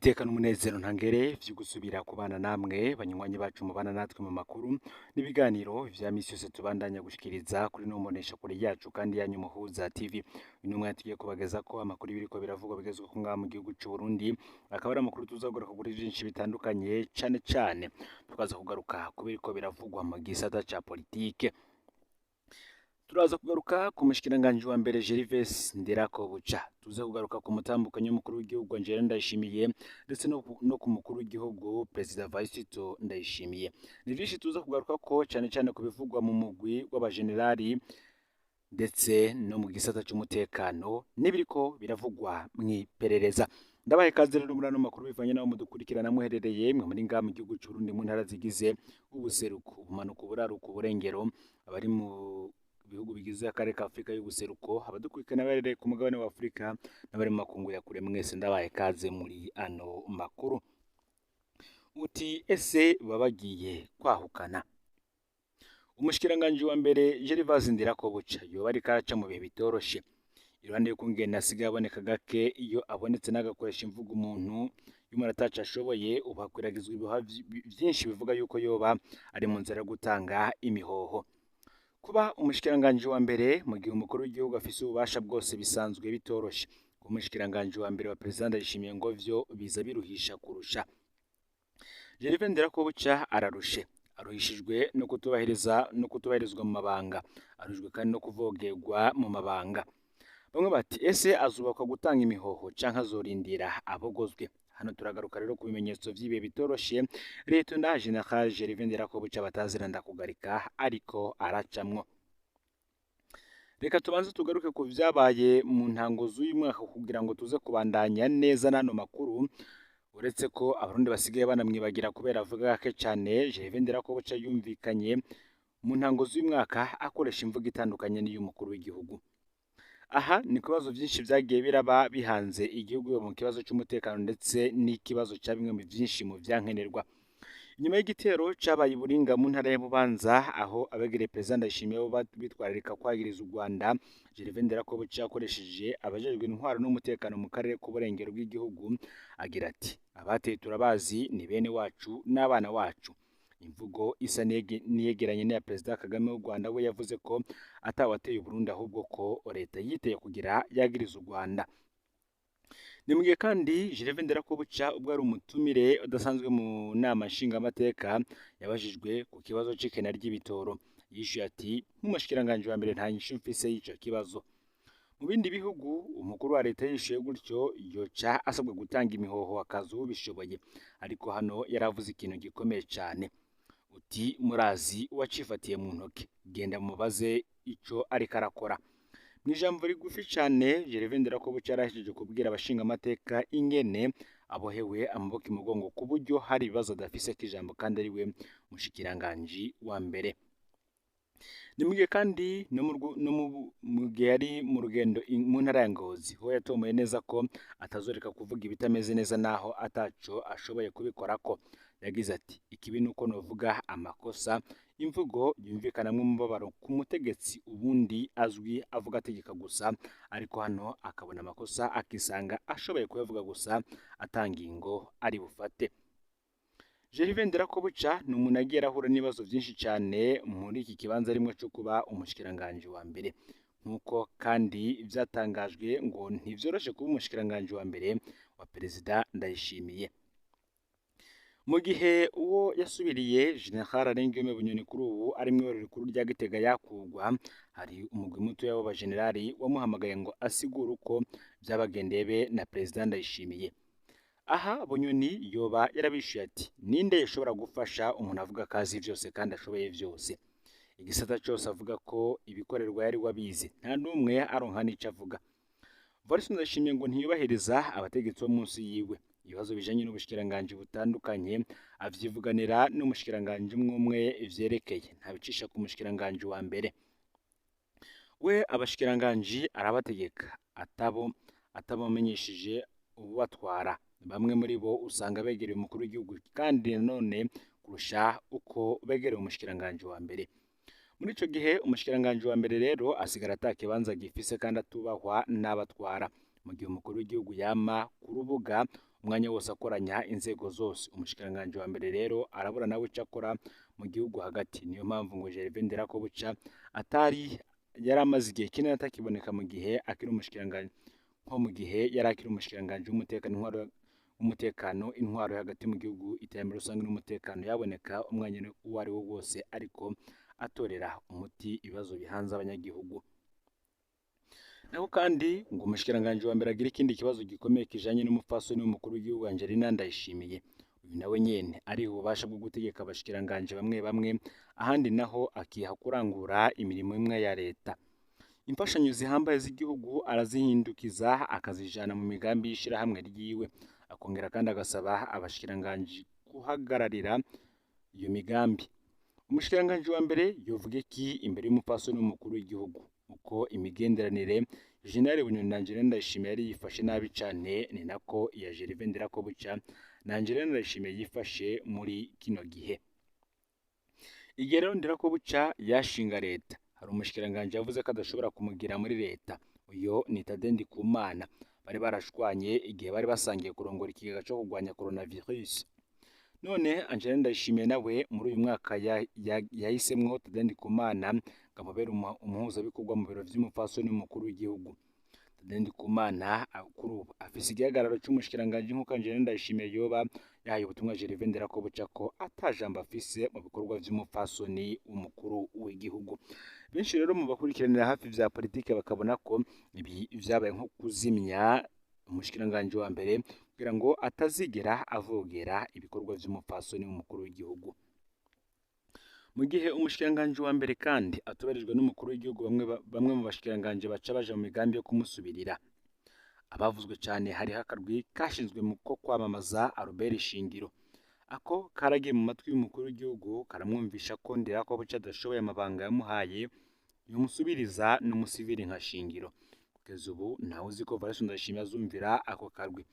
Niteka n'umunezero ntangere vyo gusubira kubana namwe banywanyi bacu mubana natwe mu makuru n'ibiganiro vya misi yose tubandanya gushikiriza kuri no mbonesha kure yacu kandi yanyu Muhuza TV. Uyu mwanya tugiye kubageza ko amakuru biriko biravugwa bigezweho ngaha mu gihugu c'u Burundi, akaba ari amakuru tuzagaruka kuri vyinshi bitandukanye, cane cane tukaza kugaruka ku biriko biravugwa mu gisata ca politike. Turaza kugaruka ku mushikiranganji wa mbere Gervais Ndirakobuca, tuze kugaruka ku mutambukanyi w'umukuru w'igihugu Angelina Ndayishimiye, ndetse no ku mukuru w'igihugu Perezida Varisito Ndayishimiye. Ni vyinshi tuza kugaruka ko, cane cane ku bivugwa mu mugwi w'abajenerali ndetse no mu gisata c'umutekano n'ibiriko biravugwa mw'iperereza. Ndabaye ikaze rero muri ano makuru bivanye n'aho mudukurikirana muherereye, mwe muri ngaha mu gihugu c'u Burundi mu ntara zigize ubuseruko, ubumanuko, uburaruko, uburengero, abari mu bihugu bigize akarere ka Afurika y'ubuseruko, abadukurikirana baherereye ku mugabane wa Afurika n'abari mu makungu ya kure, mwese ndabaye ikaze muri ano makuru. Uti ese baba bagiye kwahukana? Umushikiranganji wa mbere Gervais Ndirakobuca yoba ariko araca mu bihe bitoroshe. Iruhande y'ukungene asigaye aboneka gake, iyo abonetse n'agakoresha imvugo umuntu y'umuntu ataco ashoboye, ubu hakwiragizwa ibihuha vyinshi bivuga yuko yoba ari mu nzira yo gutanga imihoho. Kuba umushikiranganji wa mbere mu gihe umukuru w'igihugu afise ububasha bwose bisanzwe bitoroshe. Kuba umushikiranganji wa mbere wa Perezida Ndayishimiye ngo vyo biza biruhisha kurusha. Gervais Ndirakobuca ararushe, aruhishijwe no kutubahiriza no kutubahirizwa mu mabanga, aruhijwe kandi no kuvogerwa mu mabanga. Bamwe bati ese azubakwa gutanga imihoho canke azorindira abogozwe? Hano turagaruka rero ku bimenyetso vy'ibihe bitoroshe Lieutenant General Gervais Ndirakobuca batazira ndakugarika ariko aracamwo. Reka tubanze tugaruke ku vyabaye mu ntango z'uyu mwaka kugira ngo tuze kubandanya neza n'ano makuru. Uretse ko abarundi basigaye banamwibagira kubera avuga gake cane, Gervais Ndirakobuca yumvikanye mu ntango z'uyu mwaka akoresha imvugo itandukanye n'iy'umukuru w'igihugu. Aha ni ku bibazo vyinshi vyagiye biraba bihanze igihugu mu kibazo c'umutekano ndetse n'ikibazo ca bimwe mu vyinshi mu vyankenerwa. Inyuma y'igitero cabaye i Buringa mu ntara ya Bubanza, aho abegereye Perezida Ndayishimiye bo bitwararika kwagiriza u Rwanda, Gervais Ndirakobuca yakoresheje abajejwe intwaro n'umutekano mu karere k'uburengero bw'igihugu agira ati: abateye turabazi, ni bene wacu n'abana wacu. Imvugo isa niyegeranye n'iya Perezida Kagame w'u Rwanda, we yavuze ko atawateye Uburundi ahubwo ko leta yiteye kugira yagiriza u Rwanda. Ni mu gihe kandi Gervais Ndirakobuca ubwo ari umutumire udasanzwe mu nama nshingamateka yabajijwe ku kibazo c'ikena ry'ibitoro. Yishuye ati: nk'umushikiranganji wa mbere nta nyishu mfise y'ico kibazo. Mu bindi bihugu umukuru wa leta yishuye gutyo yoca asabwa gutanga imihoho akaza ubishoboye, ariko hano yaravuze ikintu gikomeye cane. Uti murazi uwacifatiye mu ntoke, genda mubaze ico ariko arakora. Mu ijambo rigufi cane Gervais Ndirakobuca yarahejeje kubwira abashingamateka ingene abohewe amaboko imugongo ku buryo hari ibibazo adafise k'ijambo kandi ari we mushikiranganji wa mbere. Ni mu gihe kandi no mu gihe yari mu rugendo mu ntara ya Ngozi, ho yatomoye neza ko atazoreka kuvuga ibitameze neza naho ataco ashoboye kubikorako. Yagize ati: ikibi nuko novuga amakosa, imvugo yumvikanamwo umubabaro ku mutegetsi ubundi azwi avuga ategeka gusa, ariko hano akabona amakosa akisanga ashoboye kuyavuga gusa atangingo ari bufate. Gervais Ndirakobuca ni umuntu agiye arahura n'ibibazo vyinshi cane muri iki kibanza arimwo co kuba umushikiranganji wa mbere. Nk'uko kandi vyatangajwe ngo ntivyoroshe kuba umushikiranganji wa mbere wa Perezida Ndayishimiye. Mu gihe uwo yasubiriye General Alain Bunyoni kuri ubu ari mw'iborero rikuru rya Gitega yakugwa, hari umugwi muto w'abajenerali wamuhamagaye ngo asigure uko vyabagendeye be na Perezida Ndayishimiye. Aha Bunyoni yoba yarabishuye ati: ninde yoshobora gufasha umuntu avuga ko azi vyose kandi ashoboye vyose? Igisata cose avuga ko ibikorerwa yari wabizi, nta n'umwe aronka n'ico avuga. Varisito Ndayishimiye ngo ntiyubahiriza abategetsi bo munsi yiwe. Ibibazo bijanye n'ubushikiranganji butandukanye avyivuganira n'umushikiranganji umwe umwe vyerekeye, ntabicisha ku mushikiranganji wa mbere. We abashikiranganji arabategeka atabamenyesheje ububatwara. Bamwe muri bo usanga begereye umukuru w'igihugu kandi nanone kurusha uko begereye umushikiranganji wa mbere. Muri ico gihe umushikiranganji wa mbere rero asigara ata kibanza gifise kandi atubahwa n'abatwara. Mu gihe umukuru w'igihugu yama ku rubuga, Umwanya wose akoranya inzego zose. Umushikiranganji wa mbere rero arabura nawe ico akora mu gihugu hagati. Niyo mpamvu ngo Gervais Nderakobuca atari yari amaze igihe kinini atakiboneka mu gihe akiri umushikiranganji, nko mu gihe yari akiri umushikiranganji w'umutekano intwaro w'umutekano intwaro hagati mu gihugu, iterambere rusange n'umutekano, yaboneka umwanya uwo ari wo wose ariko atorera umuti ibibazo bihanze abanyagihugu. Naho kandi ngo umushikiranganji wa mbere agira ikindi kibazo gikomeye kijanye n'umupfasoni w'umukuru w'igihugu Angelina Ndayishimiye. Uyu nawe nyene ariha ububasha bwo gutegeka abashikiranganji bamwe bamwe, ahandi naho akiha kurangura imirimo imwe ya leta. Imfashanyo zihambaye z'igihugu arazihindukiza akazijana mu migambi y'ishirahamwe ryiwe, akongera kandi agasaba abashikiranganji guhagararira iyo migambi. Umushikiranganji wa mbere yovuga iki imbere y'umupfasoni w'umukuru w'igihugu? Uko imigenderanire General Bunyoni na Angelina Ndayishimiye yari yifashe nabi cane, ni nako iya Gervais Nderakobuca na Angelina Ndayishimiye yifashe muri kino gihe. Igihe rero Nderakobuca yashinga leta, hari umushikiranganji yavuze ko adashobora kumugira muri leta. Uyo ni Tade Ndikumana. Bari barashwanye igihe bari basangiye kurongora ikigega co kurwanya coronavirus. None Angelina Ndayishimiye nawe muri uyu mwaka yahisemwo Tade Ndikumana ngo amubere umuhuzabikorwa mu biro vy'umupfasoni w'umukuru w'igihugu. Tade Ndikumana kuri ubu afise igihagararo c'umushikiranganji, nk'uko Angelina Ndayishimiye yoba yahaye ubutumwa Gervais Nderakobuca ko ata jambo afise mu bikorwa vy'umupfasoni w'umukuru w'igihugu. Benshi rero mu bakurikiranira hafi vya politike bakabona ko ibi vyabaye nko kuzimya umushikiranganji wa mbere kugira ngo atazigera avogera ibikorwa vy'umupfasoni w'umukuru w'igihugu. Mu gihe umushikiranganji wa mbere kandi atubahirijwe n'umukuru w'igihugu, bamwe mu bashikiranganji baca baja mu migambi yo kumusubirira. Abavuzwe cane hariho akarwi kashinzwe mu ko kwamamaza Albert Shingiro. Ako karagiye mu matwi y'umukuru w'igihugu karamwumvisha ko Nderakobuca adashoboye amabanga yamuhaye, yomusubiriza n'umusivili nka Shingiro. Kugeza ubu ntawe uzi ko Evariste Ndayishimiye azumvira ako karwi.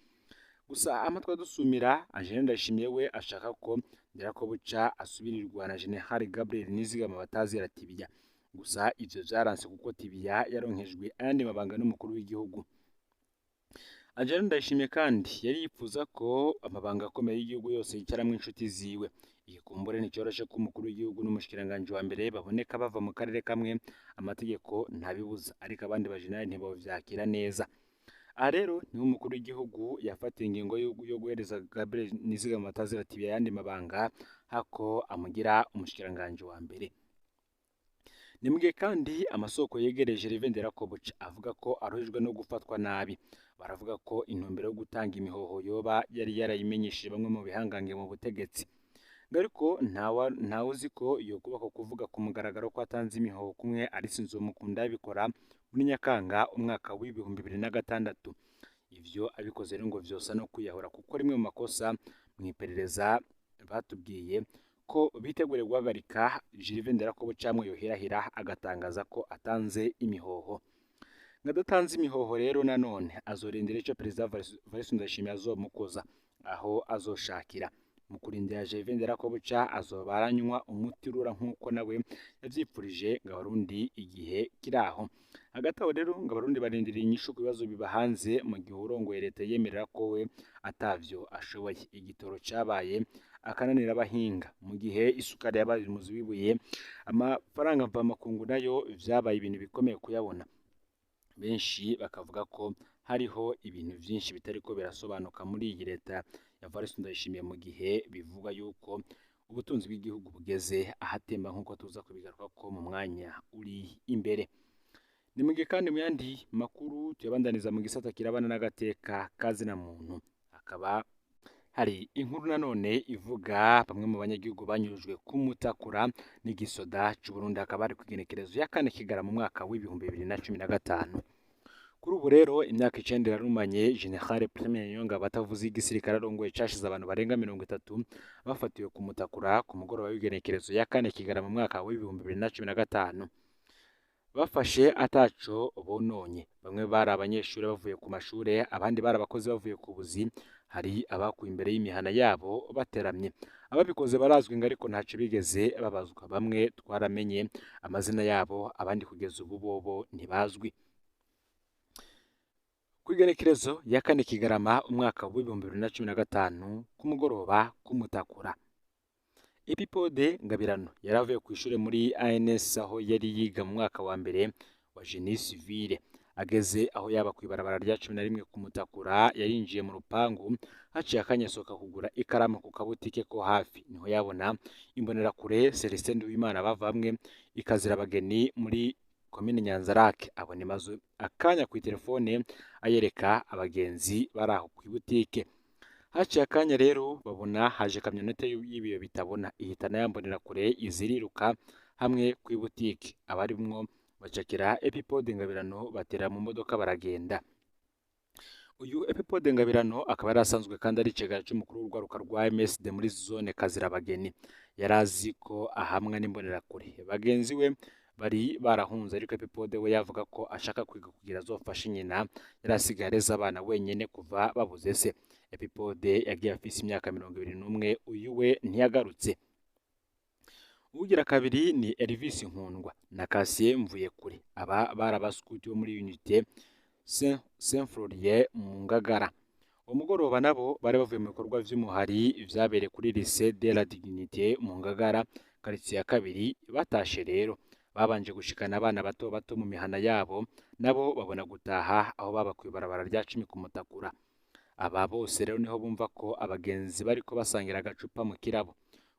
Gusa amatwi adusumira, Angelina Ndayishimiye we ashaka ko Nderakobuca asubirirwa na General Gabriel Nizigama batazira Tibiya. Gusa ivyo vyaranse kuko Tibiya yaronkejwe ayandi mabanga n'umukuru w'igihugu. Angelina Ndayishimiye kandi yari yipfuza ko amabanga akomeye y'igihugu yose yicaramwo inshuti ziwe. Igikumbure nticoroshe ko umukuru w'igihugu n'umushikiranganji wa mbere baboneka bava mu karere kamwe, amategeko ntabibuza, ariko abandi bajenerali ntibovyakira neza. Aha rero niho umukuru w'igihugu yafatiye ingingo yo guhereza Gabriel Nizigama batazira Tibiya ayandi mabanga hako amugira umushikiranganji wa mbere. Ni mu gihe kandi amasoko yegereje Gervais Nderakobuca avuga ko aruhijwe no gufatwa nabi. Baravuga ko intumbero yo gutanga imihoho yoba yari yarayimenyesheje bamwe mu bihangange mu butegetsi. Ariko ntawe uzi ko yokubaka kuvuga ku mugaragaro ko atanze imihoho kumwe Alice Nzomukunda yabikora muri Nyakanga umwaka w'2006. Ivyo abikoze rero ngo vyosa no kwiyahura, kuko rimwe mu makosa mu iperereza batubwiye ko biteguriye guhagarika Gervais Nderakobuca hamwe yohirahira agatangaza ko atanze imihoho. Ngo adatanze imihoho rero nanone azorindira ico Perezida Evariste Ndayishimiye azomukoza aho azoshakira. Mu kurindira, Gervais Nderakobuca azoba aranywa umuti urura nk'uko nawe yavyipfurije ngo abarundi igihe kiraho. Hagati aho rero ngo abarundi barindiriye inyishu ku bibazo bibahanze, mu gihe uwurongoye leta yemerera ko we atavyo ashoboye. Igitoro cabaye akananira abahinga, mu gihe isukari yabaye umuzi w'ibuye, amafaranga mvamakungu nayo vyabaye ibintu bikomeye kuyabona. Benshi bakavuga ko hariho ibintu vyinshi bitariko birasobanuka muri iyi leta ya Evariste Ndayishimiye, mu gihe bivugwa yuko ubutunzi bw'igihugu bugeze ahatemba, nk'uko tuza kubigarukako mu mwanya uri imbere. Ni mu gihe kandi mu yandi makuru tuyabandaniza mu gisata kirabana n'agateka kazina muntu, hakaba hari inkuru nanone ivuga bamwe mu banyagihugu banyurujwe kumutakura n'igisoda c'Uburundi, hakaba hari kw'igenekerezo ya 4 Kigarama mu mwaka w'2015. Kuri ubu rero imyaka 9 irarumanye General Prime Niyongabo atavuze igisirikare arongoye cashize abantu barenga 30 bafatiwe kumutakura ku mugoroba w'igenekerezo ya 4 Kigarama mu mwaka w'2015. Bafashe ataco bononye, bamwe bari abanyeshuri bavuye ku mashure, abandi bari abakozi bavuye ku buzi, hari abakuwe imbere y'imihana yabo bateramye. Ababikoze barazwi ngo ariko ntaco bigeze babazwa, bamwe twaramenye amazina yabo, abandi kugeza ubu bobo ntibazwi. Ku Kw'igenekerezo ya 4 Kigarama umwaka w'2015 ku mugoroba k'Umutakura, Epipode Ngabirano yari avuye kw'ishure muri ANS aho yari yiga mu mwaka wa mbere wa Génie Civile. Ageze aho yaba kw'ibarabara rya 11 ku Mutakura, yarinjiye mu rupangu, haciye akanya asohoka kugura ikaramu ku kabutike ko hafi. Niho yabona imbonerakure Celestin Nduwimana bava hamwe ikazira abageni muri komine Nyanzarake. Abona imazu akanya kw'iterefone ayereka abagenzi bari aho kw'ibutike. Haciye akanya rero babona haje kamyonete y'ibiyo bitabona ihitana ya mbonerakure iziriruka hamwe kw'ibutike. Abarimwo bacakira Epipode Ngabirano batera mu modoka baragenda. Uyu Epipode Ngabirano akaba yari asanzwe kandi ari icegera c'umukuru w'urwaruka rwa MSD muri zone Kazirabageni. Yari azi ko ahamwa n'imbonerakure. Bagenzi we bari barahunze, ariko Epipode we yavuga ko ashaka kwiga kugira azofashe nyina yari asigaye areze abana wenyene kuva babuze se. Epipode yagiye afise imyaka 21, uyu we ntiyagarutse. Uwugira kabiri ni Elvis Nkundwa na Cassier Mvuyekure. Aba bari abaskuti bo muri unité Saint Florien mu Ngagara. Uwo mugoroba nabo bari bavuye mu bikorwa vy'umuhari vyabereye kuri Lycée de la Dignité mu Ngagara, quartier ya kabiri. Batashe rero babanje gushikana abana bato bato mu mihana yabo, nabo babona gutaha aho baba kw'ibarabara rya 10 ku Mutakura. Aba bose rero niho bumva ko abagenzi bariko basangira agacupa mu kirabo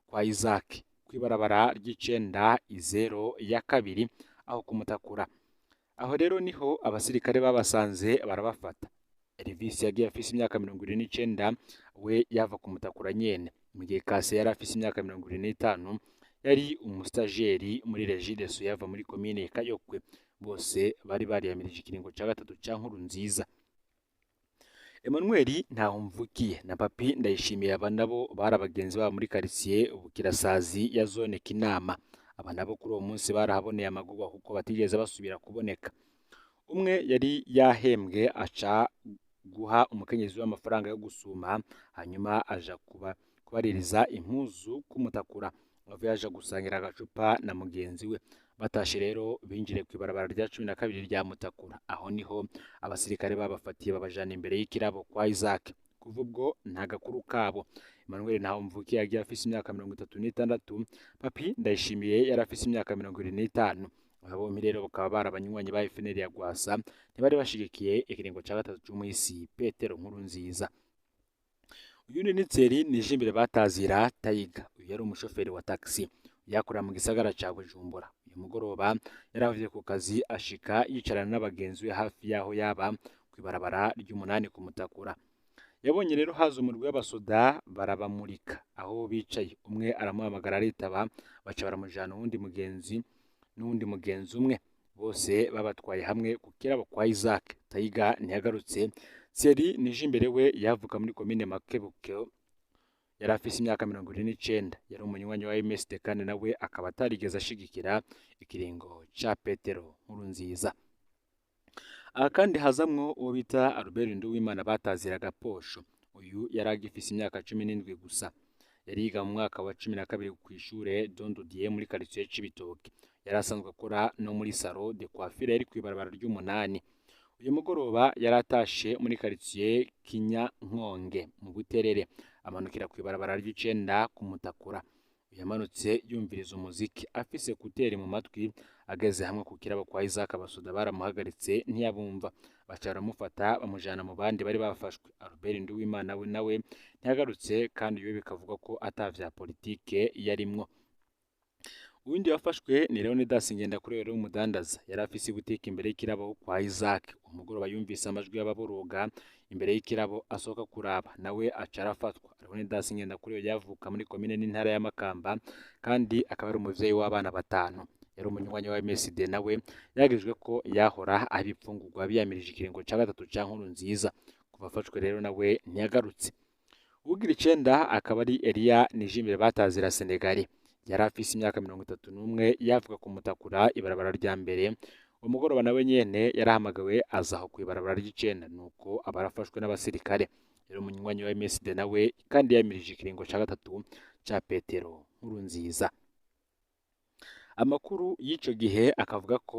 kwa Isaac kw'ibarabara ry'icenda izero ya kabiri aho ku Mutakura. Aho rero niho abasirikare babasanze barabafata. Elvis yagiye afise imyaka 29, we yava ku Mutakura nyene, mu gihe Kase yari afise imyaka 25, yari umustajeri muri Regideso yava muri komine Kayokwe. Bose bari bariyamirije ikiringo ca gatatu ca Nkurunziza. Emmanuel Ntahomvukiye na Papi Ndayishimiye, aba nabo bari abagenzi babo muri quartier Bukirasazi ya zone Kinama. Aba nabo kuri uwo munsi barahaboneye amagorwa kuko batigeze basubira kuboneka. Umwe yari yahembwe aca guha umukenyezi w'amafaranga yo gusuma, hanyuma aja kubaririza impuzu k'Umutakura, avuye aja gusangira agacupa na mugenzi we. Batashe rero binjire kw'ibarabara rya 12 rya Mutakura. Aho niho abasirikare babafatiye babajana imbere y'ikirabo kwa Isaac. Kuva ubwo nta gakuru kabo. Emmanuel Ntahomvukiye yagiye afise imyaka 36, Papi Ndayishimiye yari afise imyaka 75. Aba bompi rero bakaba bari abanywanyi ba FNL ya Rwasa, ntibari bashigikiye ikiringo ca gatatu c'umuhisi Petero Nkurunziza. Uyu ni Thierry Nijimbere batazira Tayiga. Uyu yari umushoferi wa taxi yakorera mu gisagara ca Bujumbura. Uyu mugoroba yari avuye ku kazi ashika yicarana n'abagenzi be hafi y'aho yaba kw'ibarabara ry'umunani ku Mutakura. Yabonye rero haza umurwi w'abasoda barabamurika aho bicaye. Umwe aramuhamagara aritaba, baca baramujana uwundi mugenzi n'uwundi mugenzi umwe. Bose babatwaye hamwe ku kirabo kwa Isaac. Tayiga ntiyagarutse. Thierry Nijimbere we yavuka muri komine Makebuko, yari afise imyaka 49, yari umunywanyi wa MSD kandi nawe akaba atarigeze ashigikira ikiringo ca Petero Nkurunziza. Aha kandi hazamwo uwo bita Albert Nduwimana bataziraga Posho. Uyu yari agifise imyaka 17 gusa. Yari yiga mu mwaka wa 12 kw'ishure Don Didier muri quartier Cibitoke. Yari asanzwe akora no muri salon de coiffure yari kw'ibarabara ry'umunani. Uyu mugoroba yari atashe muri quartier Kinyankonge mu Buterere, amanukira kw'ibarabara ry'icenda ku Mutakura. Yamanutse yumviriza umuziki afise kuteri mu matwi. Ageze hamwe ku kirabo kwa Isaac, abasoda baramuhagaritse ntiyabumva, baca baramufata bamujana mu bandi bari bafashwe. Albert Nduwimana we nawe ntiyagarutse, kandi iwe bikavuga ko ata vya politike yarimwo. Uwundi wafashwe ni Leonidas Ngendakure w'umudandaza, yari afise ibutike imbere y'ikirabo kwa Isaac. Umugoroba yumvise amajwi y'ababoroga imbere y'ikirabo, asohoka kuraba, nawe aca arafatwa. Leonidas Ngendakure yavuka muri komine n'intara ya Makamba kandi akaba ari umuvyeyi w'abana batanu. Yari umunywanyi wa MSD, nawe yagirijwe ko yahora aha ibifungurwa biyamirije ikiringo ca gatatu ca Nkurunziza. Kuva afashwe rero nawe ntiyagarutse. Uwugira icenda akaba ari Elia Nijimbere batazira Senegali. Yari afise imyaka 31, yavuka ku Mutakura ibarabara rya mbere. Umugoroba nawe nyene yarahamagawe aza aho kw'ibarabara ry'icenda, nuko aba arafashwe n'abasirikare. Yari umunywanyi wa MSD nawe kandi yamirije ikiringo ca gatatu ca Petero Nkurunziza. Amakuru y'ico gihe akavuga ko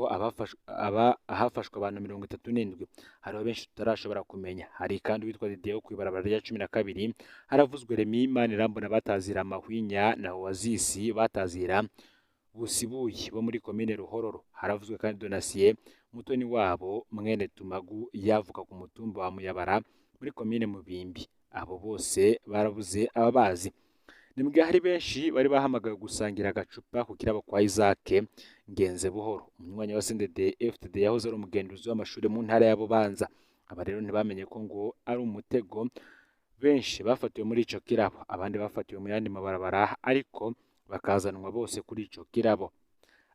hafashwe abantu 37, hariho benshi tutarashobora kumenya. Hari kandi uwitwa Didier wo kw'ibarabara rya 12, haravuzwe Remy Manirambona batazira Mahwinya na Oasis batazira Busibuyi bo muri komine Ruhororo. Haravuzwe kandi Donatien Mutoni wabo mwene Tumagu yavuka ku mutumba wa Muyabara muri komine Mubimbi. Abo bose barabuze ababazi. Ni mu gihe hari benshi bari bahamagawe gusangira agacupa ku kirabo kwa Isaac Ngenze Buhoro, umunywanyi wa CNDD FDD yahoze ari umugenduzi w'amashuri mu ntara ya Bubanza. Aba rero ntibamenye ko ngo ari umutego. Benshi bafatiwe muri ico kirabo, abandi bafatiwe mu yandi mabarabara, ariko bakazanwa bose kuri ico kirabo.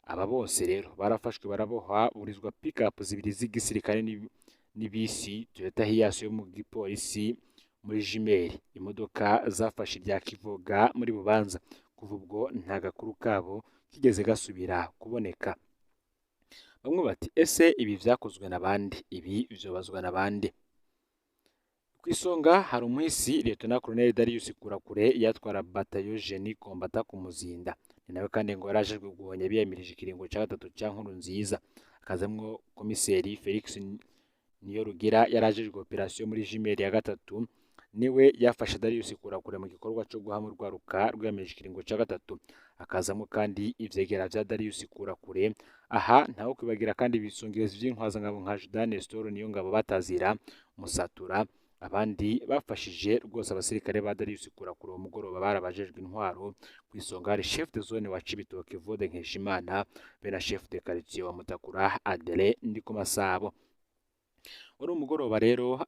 Aba bose rero barafashwe barabohwa, burizwa pick-up zibiri z'igisirikare n'ibisi Toyota Hiace yo mu gipolisi muri Jimeri. Imodoka zafashe irya Kivoga muri Bubanza. Kuva ubwo nta gakuru kabo kigeze gasubira kuboneka. Bamwe bati ese ibi vyakozwe na bande? Ibi vyobazwa na bande? Kw'isonga hari umuhisi Lieutenant Colonel Darius Kurakure yatwara batayo Genie Combatant ku Muzinda. Ni nawe kandi ngo yarajejwe guhonya biyamirije ikiringo ca gatatu ca Nkurunziza. Hakazamwo komiseri Felix Niyorugira yarajejwe operation muri Jimeri ya gatatu, niwe yafashe Darius Kurakure mu gikorwa co guhama urwaruka rwiyamirije ikiringo ca gatatu. Hakazamwo kandi ivyegera vya Darius Kurakure. Aha ntawo kwibagira kandi ibisongerezi vy'intwazangabo nka Juda Nestor Niyongabo batazira Musatura. Abandi bafashije rwose abasirikare ba Darius Kurakure uwo mugoroba barabajejwe intwaro. Kw'isonga hari chef de zone wa Cibitoke Evode Nkeshimana be na chef de quartier wa Mutakura Adele Ndikumasabo. Wari umugoroba rero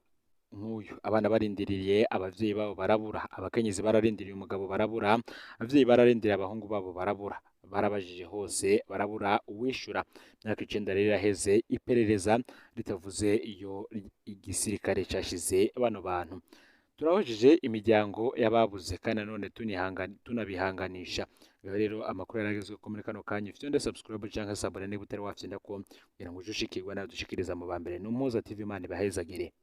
nk'uyu, abana barindiriye abavyeyi babo barabura, abakenyezi bararindiriye umugabo barabura, abavyeyi bararindiriye abahungu babo barabura, barabajije hose barabura uwishura. Imyaka 9 rero iraheze iperereza ritavuze iyo igisirikare cashize bano bantu. Turahojije imiryango y'ababuze kandi nanone tunabihanganisha. Rero amakuru yaragezwe ko muri kano kanya ufite subscribe canke s'abonner niba utari wafyenda ko kugira ngo uje ushikirwa nayo dushikiriza mu ba mbere. N'Umuhuza TV, Imana ibahezagire.